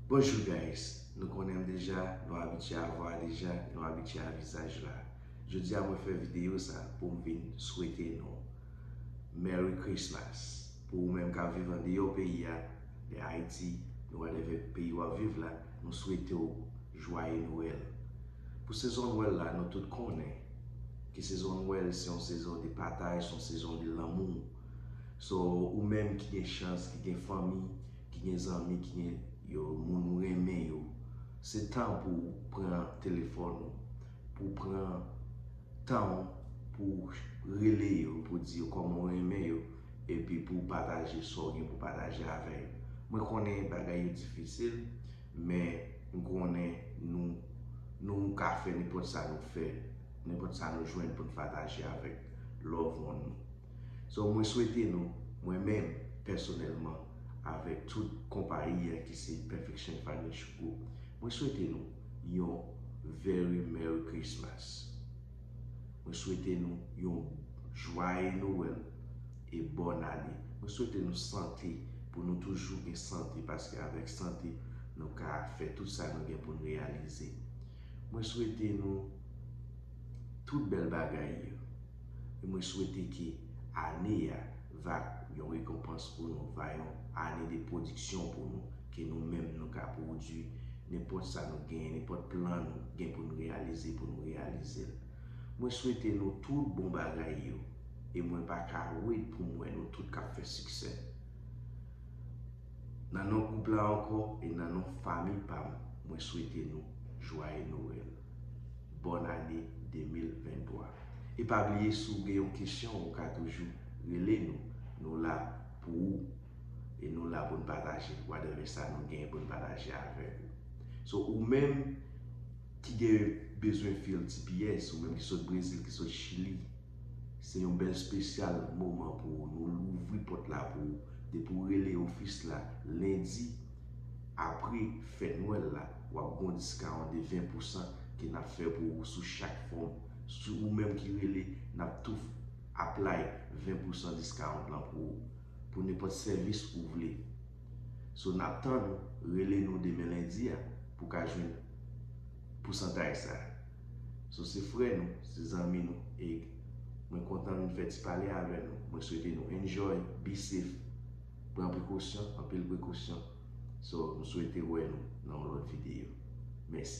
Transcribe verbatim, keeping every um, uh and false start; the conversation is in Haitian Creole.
Bonjou guys, nou konnen m deja, nou abitye a vwa deja, nou abitye a vizaj la. Jodi a mwen fè videyo sa pou m vin swete nou Merry Christmas. Pou ou menm k ap viv andeyò peyi a, de Ayiti, nou whatever peyi w ap viv la, nou swete w Jwaye Nwèl. Pou sezon Nwèl la, nou tout konnen ke sezon Nwèl se yon sezon de pataj, se yon sezon de lanmou. So, ou menm ki gen chans, ki gen fanmi, ki gen zanmi, ki gen yo, moun ou renmen yo, se tan pou w pran telefòn ou, pou w pran tan w pou w rele yo, pou w di yo kòman w renmen yo, epi pou w pataje sa w gen pou w pataje avè yo. Mwen konnen bagay yo difisil, men m konnen nou, nou ka fè nenpòt sa nou fè, nenpòt sa nou jwenn pou n pataje avèk loved one nou. So, mwen swete nou, mwen menm, pèsonèlman, avèk tout konpayi a ki se Perfection Financial Group, mwen swete nou yon very Merry Christmas. Mwen swete nou yon Jwaye Nwèl e bòn ane. Mwen swete nou sante, pou nou toujou gen sante, paske avèk sante, nou ka fè tout sa nou gen pou n reyalize. Mwen swete nou tout bèl bagay yo. E mwen swete ke ane a va yon rekonpans pou nou, va yon ane de pwodiksyon pou nou, ke nou menm nou ka pwodui nenpòt sa nou genyen, nenpòt plan nou gen pou nou reyalize, pou nou reyalize l. Mwen swete nou tout bon bagay yo, e mwen pa ka wait pou m wè nou tout k ap fè siksè. Nan non gwoup la ankò e nan non fanmi pa m, mwen swete nou Jwaye Nwèl. Bòn ane de mil venntwa. E pa bliye, si w gen yon kesyon, ou ka toujou rele nou. Nou la pou ou. E nou la pou n pataje whatever sa nou genyen pou n pataje avèk ou. So, ou menm ki gen bezwen fil T P S, ou menm ki sot Brezil, ki sot Chili, se yon bèl espesyal moman pou ou. Nou louvri pòt la pou ou. Depi w rele ofis la lendi, apre fèt Nwèl la, w ap gen yon discount de ven pousan ke n ap fè pou ou sou chak fòm. Si ou menm ki rele, n ap tou apply ven pousan discount lan pou ou, pou nenpòt sèvis ou vle. So, n ap tann ou, rele nou demen lendi a pou w ka jwenn pousantaj sa. So, se frè nou, se zanmi nou, e mwen kontan vin fè ti pale avè nou. Mwen swete nou enjoy, be safe, pran prekosyon, anpil prekosyon. So, nou swete wè nou nan yon lòt videyo. Mèsi.